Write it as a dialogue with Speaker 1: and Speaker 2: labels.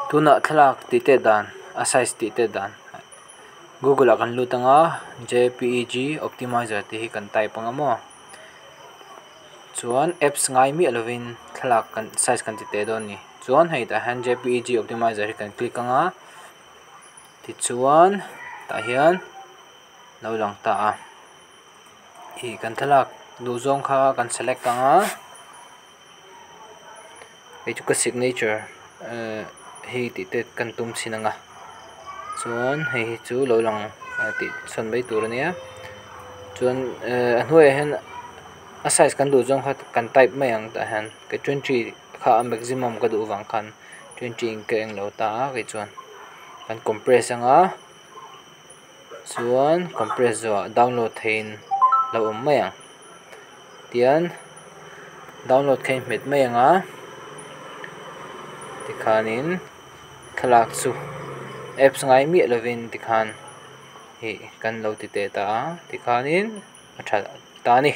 Speaker 1: Tunah thlalak tih tet dan a size tih tet dan google ah kan lut anga jpeg optimizer tih hi kan type anga maw chuan apps ngai miah lovin thlalak kan size kan ti teh dawn a ni chuan hei tah hian jpeg optimizer hi kan click anga tichuan tah hian lo lang ta a ih kan thlalak duh zawng kha kan select anga. Hei chu ka signature ehh hei tih te kan tum chhin ang a chuan hei hi chu lo lang tih chhawn mai tur a nia chuan ehh a hnuaiah hian a size kan duh zawng kha kan type mai ang tah hian kei twenty kha a maximum ka duh vang khan twenty in ka englo ta a kei chuan kan compress ang a chuan compress zawhah download theihin lo awm mai ang. Tian download kha i hmet mai ang a tikhanin thlalak chu apps ngai miah lovin tikhan ih kan lo ti teh ta a tikhanin a tha ta a ni.